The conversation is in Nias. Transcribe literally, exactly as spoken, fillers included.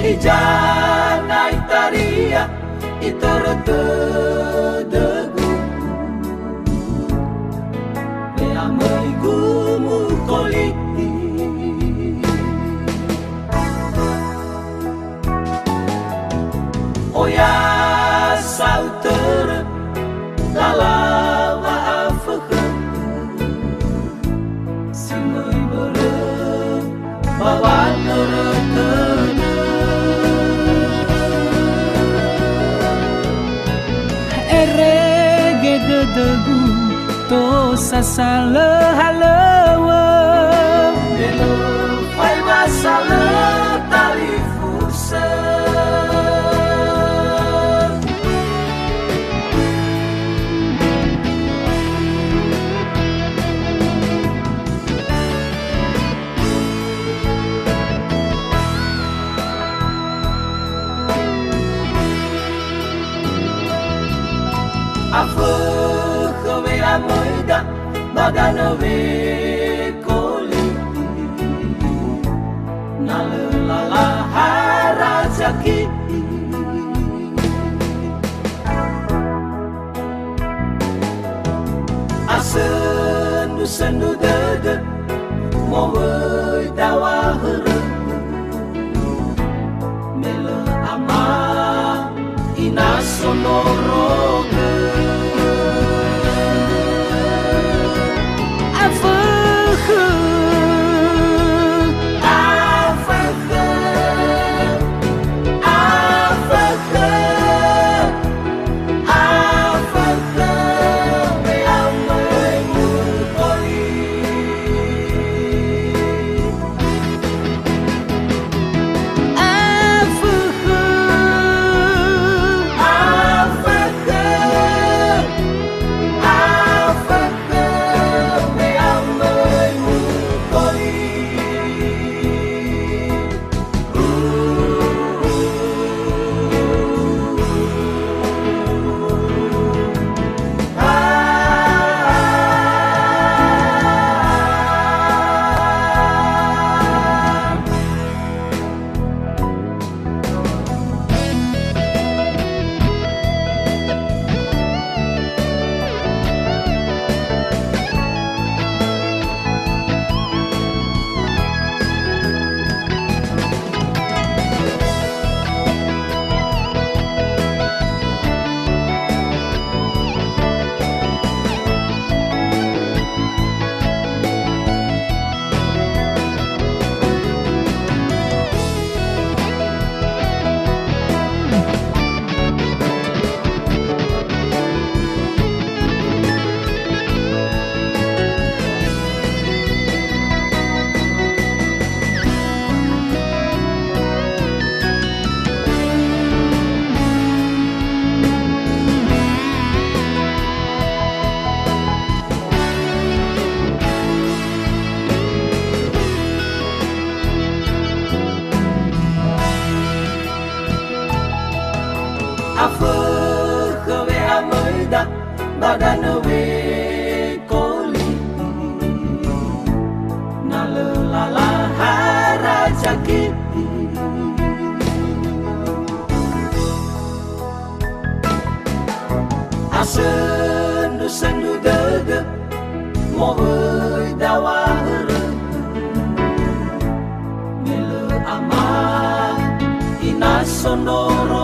Ijana itaria, itörö tödögu, we'amöigu mukoliti. Oya sa utörö lala wa'afökhö. Si möi börö ba wa'atörötödö. Erege dödögu tosa salö halöŵö. Me lö faema salö talifusö. Afökhö we'amöida ba danö wekoli, na lö lala harazaki. Asöndru-söndru dödö moroi daw̃a hörö, me lö ama ina sondrorogö. Afökhö, afökhö, afökhö. Afökhö we'amöida ba danö wekoli, na lö lala harazaki. Asöndru-söndru dödö moroi daw̃a hörö, me lö ama ina sondrorogö.